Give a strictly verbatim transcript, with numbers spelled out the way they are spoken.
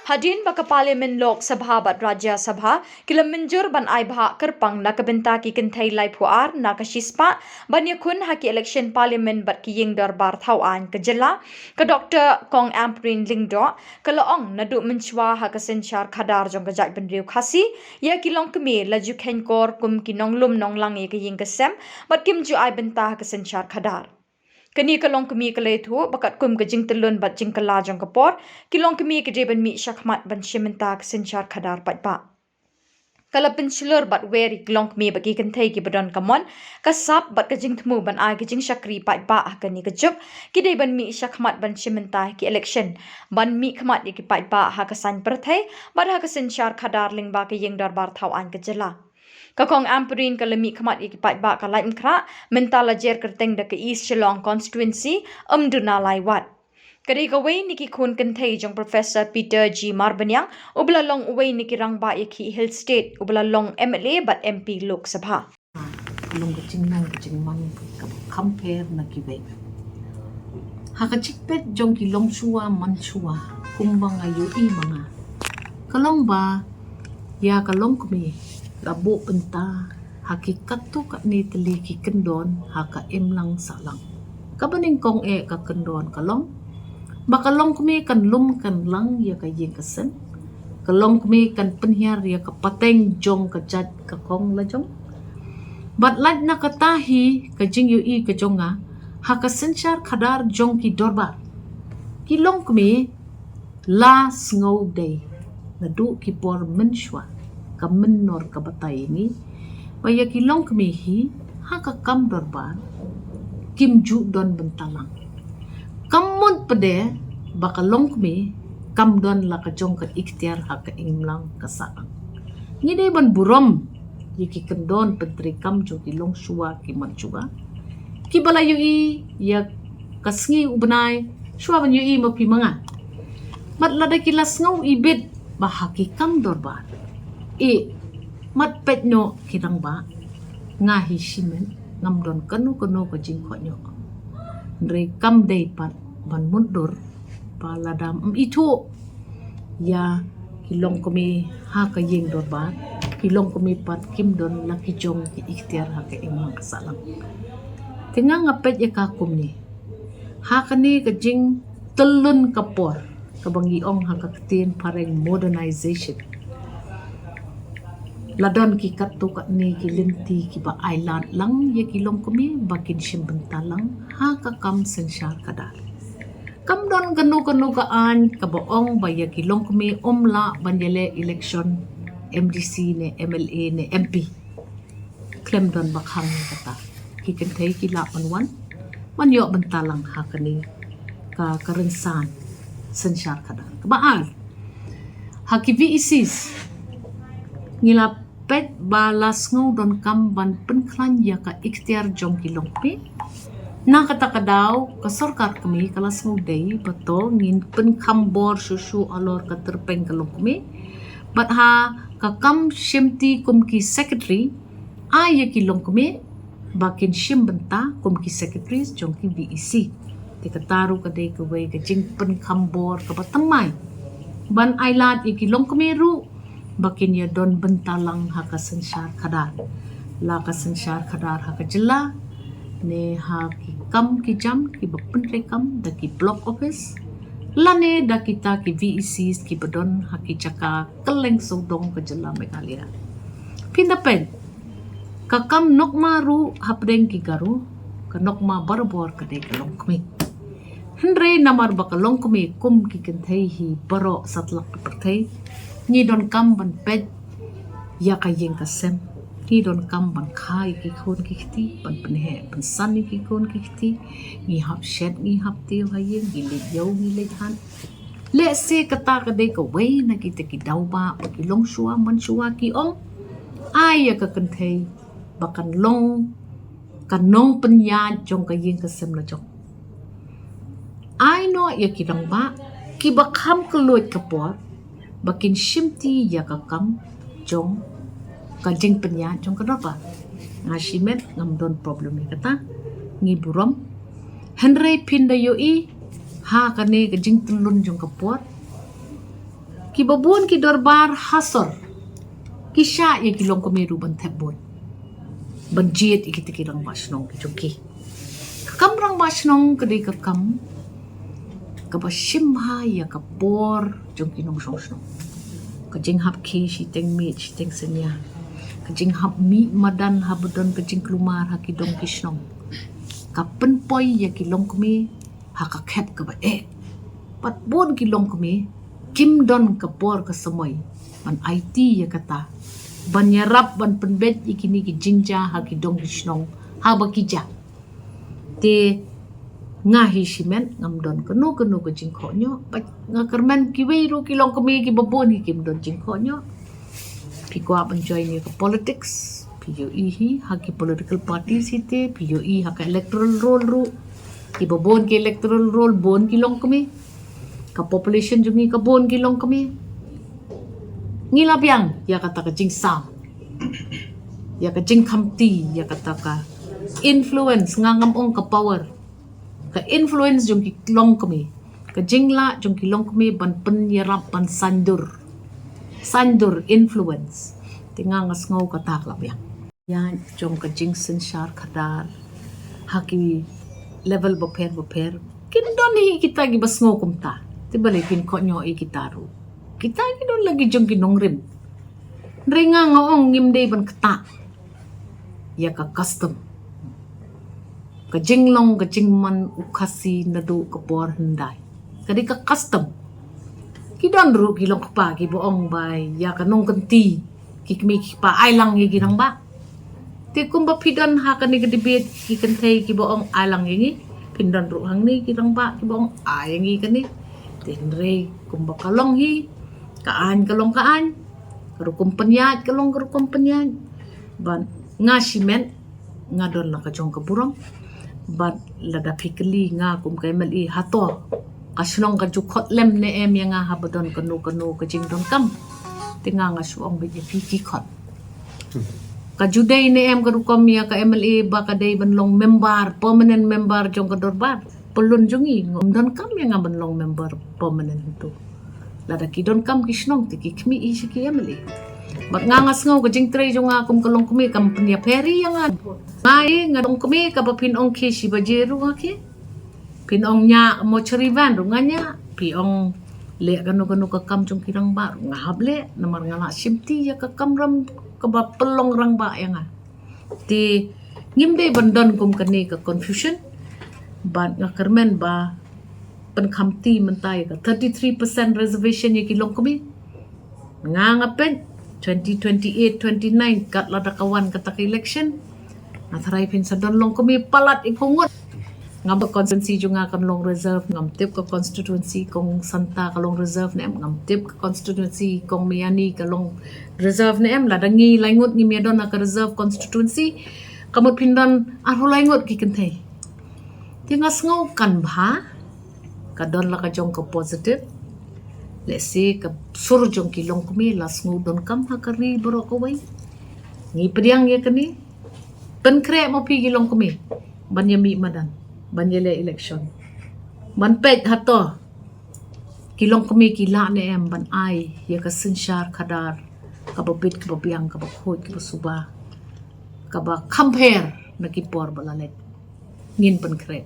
Hadien ba ka Parliament Lok Sabha bad Rajya Sabha ki la mynjur ban ai bhah kyrpang na ka bynta ki kynthei laiphew ar na ka shispah ban ïakhun ha ki election Parliament bad ki ïing dorbar thaw aiñ ka jylla, ka Doctor Kong Ampareen Lyngdoh ka la ong naduh mynshuwa ha ka synshar khadar jong ka jaitbynriew Khasi ïa ki longkmie la ju kheiñkor kum ki nonglum nonglang ïa ka ïing ka sem bad kim ju ai bynta ha ka synshar khadar. Kane ka longkmie ka la ïathuh ba katkum ka jingtyllun bad jingkylla jong ka por, ki longkmie ki dei ban mih shakhmat ban shim bynta ka synshar khadar paidbah. Ka la pynshlur bad wer ïa ki longkmie bad ki kynthei kiba don ka mon, ka sap bad ka jingthmu ban ai ka jingshakri paidbah ha kane ka juk, ki dei ban mih shakhmat ban shim bynta ha ki election, ban mih khmat ïa ki paidbah ha ka saiñ pyrthei bad ha ka synshar khadar lyngba ka ïing dorbar thaw aiñ ka jylla. Ka Kong Ampareen ka la mih khmat ïa ki paidbah ka Laitumkhrah, mynta la jer kyrteng da ka East Shillong Constituency, ym duna lai wat. Ka dei kawei na ki khun kynthei jong Professor Peter G Marbaniang, uba la long uwei na ki rangbah ïakhih Hill State, uba la long M L A bad M P Lok Sabha. Long ka jingnang ka jingmang kaba kham pher na kiwei. Ha ka jingpeit jong ki longshuwa manshuwa, kumba nga ïohi ma nga, ka long ba ïa ka longkmie la buh bynta ha ki katto katne tylli ki kyndon ha ka imlang sahlang. Kaba nyngkong eh ka kyndon ka long ba ka longkmie kan lum kan lang ïa ka ïing ka sem. Ka longkmie kan pynhiar ïa ka pateng jong ka jait ka kong lajong. Bad lait na kata hi ka jingïohi ka jong nga, ha ka synshar khadar jong ki dorbar, ki longkmie la sngew dei naduh ki por mynshuwa, ka mynnor ka batai ïa ngi, ba ïa ki longkmie hi ha ka kam dorbar kim ju don bynta lang. Kam mut pat de ba ka longkmie kam don la ka jong ka iktiar ha ka imlang ka sahlang. Ngi dei ban burom ïa ki kyndon pyntreikam jong ki longshuwa ki manshuwa, kiba la ïohi ïa ka sngi u bnai shuwa ban ïohi ma phi ma nga. Mat lada ki la sngew ibit ba ha ki kam dorbar, eh, mat peit noh ki rangbah, nga hi shimet ngam don kano kano ka jingkohnguh. Hynrei kam dei pat ban mutdur ba lada ym ithuh ïa ki longkmie ha ka ïing dorbar, ki longkmie pat kim don la ki jong ki iktiar ha ka imlang ka sahlang. Te nga nga peit ïa ka kumne, ha kane ka jingtyllun ka por, kaba ngi ong ha ka ktien phareng modernization, la don ki katto katne ki lynti kiba ailad lang ïa ki longkmie ba kin shim bynta lang ha ka kam synshar khadar. Kam don kano kano ka aiñ kaba ong ba ïa ki longkmie ym lah ban ïaleh election M D C ne M L A ne M P. Khlem don ba khang ïa kata, ki kynthei ki lah ban wan ban ïoh bynta lang ha kane ka, ka rynsan synshar khadar. Kaba ar, ha ki V E Cs ngi la peit ba la sngew donkam ban pynkhlaiñ ïa ka iktiar jong ki longkmie. Na kata ka daw ka sorkar kmie ka la sngew dei ba to ngin pynkham bor shuh shuh halor ka tyrpeng ka longkmie. Bad ha ka kam shimti kum ki secretary, ai ïa ki longkmie ba kin shim bynta kum ki secretaries jong ki V E C. Te kata ruh ka dei kawei ka jingpynkham bor kaba thymmai ban ailad ïa ki longkmie ruh ba kin ïa don bynta lang ha ka synshar khadar, la ka synshar khadar ha ka jylla ne ha ki kam ki jam kiba pyntreikam da ki block office lane da kita ki V E Cs kiba don ha ki jaka kylleng sawdong ka jylla Meghalaya. Phin da peit, ka kam nongma ruh hapdeng ki Garo, ka nongma barabor ka dei ka longkmie. Hynrei namar ba ka longkmie kum ki kynthei hi baroh satlak ka pyrthei, ngi donkam ban peit ïa ka ïing ka sem. Ngi donkam ban kha ïa ki khun ki kti, ban pynheh pynsan ïa ki khun ki kti. Ngi hap shet, ngi hap tiew ha ïing, ngi leit ïew, ngi leit hat. Lehse kata ka dei kawei na kita ki daw ba, ba ki longshuwa manshuwa ki ong, ai ïa ka kynthei ba kan long ka nongpynïaid jong ka ïing ka sem lajong. Ai noh ïa ki rangbah kiba kham kylluid ka por ba kin shimti ïa ka kam jong ka jingpynïaid jong ka dorbar. Nga shimet ngam don problem ïa kata, ngi burom. Hynrei phin da ïohi ha kane ka jingtyllun jong ka por, Kiba bun ki dorbar ha sor ki shah ïa ki longkmie ruh ban thep vote, ban jied ïa kita ki rangbah shnong ki jong ki. Ka kam rangbah shnong ka dei ka kam kaba shim bha ïa ka por jong ki nongshong shnong. Ka jinghap khie shiteng miet shiteng synñia, ka jinghap mih madan haba don ka jingkulmar ha ki dong ki shnong, ka pynpoi ïa ki longkmie ha ka khep kaba eh. Bad bun ki longkmie kim don ka por ka samoi ban aiti ïa kata, ban ïarap ban pynbeit ïa kine ki jingjia ha ki dong ki shnong haba ki jah. Te nga hi shimet ngam don kano kano ka jingkhohñioh, bad nga kyrmen kiwei ruh ki longkmie kiba bun hi kim don jingkhohñioh. Phi kwah ban join ïa ka politics, phi ïohi hi ha ki political parties hi te, phi ïohi ha ka electoral roll ruh. Kiba bun ki electoral roll bun ki longkmie. Ka population jong ngi ka bun ki longkmie. Ngi la biang ïa kata ka jingsaw, ïa ka jingkhamti, ïa kata ka influence, nga ngam ong ka power, ka influence jong ki longkmie, ka jinglah jong ki longkmie ban pynïarap ban saiñdur, saiñdur, influence. Te nga nga sngew kata ka la biang ïa jong ka jingsynshar khadar ha ki level bapher bapher. Kin don hi kita kiba sngew kumta, te balei kin kohnguh ïa kita ruh? Kita ki don la ki jong ki nongrim. Hynrei nga nga ong ngim dei ban ktah ïa ka custom, ka jinglong ka jingman u Khasi naduh ka por hyndai. Ka dei ka custom. Ki don ruh ki long kpa kiba ong ba ïa ka nongkynti ki kmie ki kpa ai lang ïa ki rangbah. Te kumba phi don ha kane ka debate ki kynthei kiba ong ai lang ïa ngi, phin don ruh hangne ki rangbah kiba ong ai ïa ngi kane. Te hynrei kumba ka long hi, ka aiñ ka long ka aiñ, ka rukom pynïaid ka long ka rukom pynïaid. Bad nga shimet nga don la ka jong ka burom. Bad lada phi kylli nga kum ka M L A, hato ka shnong ka ju khot lem ne em ïa nga haba don kano kano ka jingdonkam? Te nga nga shu ong beit ïa phi, ki khot. Ka ju dei ne em ka rukom ïa ka M L A ba ka dei ban long member, permanent member jong ka dorbar? Pyllun jong ngi ngam donkam ïa nga ban long member permanent hangto. Lada ki donkam ki shnong te ki khmih hi sha ki M L A. Bad nga nga sngew ka jingtrei jong nga kum ka longkmie kam pynïapher ïa nga. Nga ïa nga longkmie, kaba phin ong khie shi baje ruh nga khie. Phin ong ñiah mortuary van ruh nga ñiah. Phi ong leh kano kano ka kam jong ki rangbah ruh nga hap leh, namar nga la shimti ïa ka kamram kaba pynlong rangbah ïa nga. Te ngim dei ban don kum kane ka confusion. Bad nga kyrmen ba pynkhamti mynta ïa ka thirty-three percent reservation ïa ki longkmie. Nga nga peit twenty twenty-eight, twenty-nine, kat lada ka wan kata ka election, nga tharai phin sa don longkmie palat ïa phew ngut. Ngam, ka constituency jong nga kan long reserve, ngam tip ka constituency Kong Santa ka long reserve ne em, ngam tip ka constituency Kong Miani ka long reserve ne em. Lada ngi lai ngut ngim ïa don ha ka reserve constituency, ka mut phin don arphew lai ngut ki kynthei. Te nga sngew kan bha, ka don la ka jong ka positive. Lehse ka sur jong ki longkmie la sngew donkam ha ka ri baroh kawei. Ngi pdiang ïa kane. Pynkhreh mo phi ki longkmie ban ïa mih madan, ban ïa leh election, ban peit hato ki longkmie ki lah ne em ban ai ïa ka synshar khadar kaba bit kaba biang, kaba khuid kaba suba, kaba kham pher na ki por ba la leit. Ngin pynkhreh.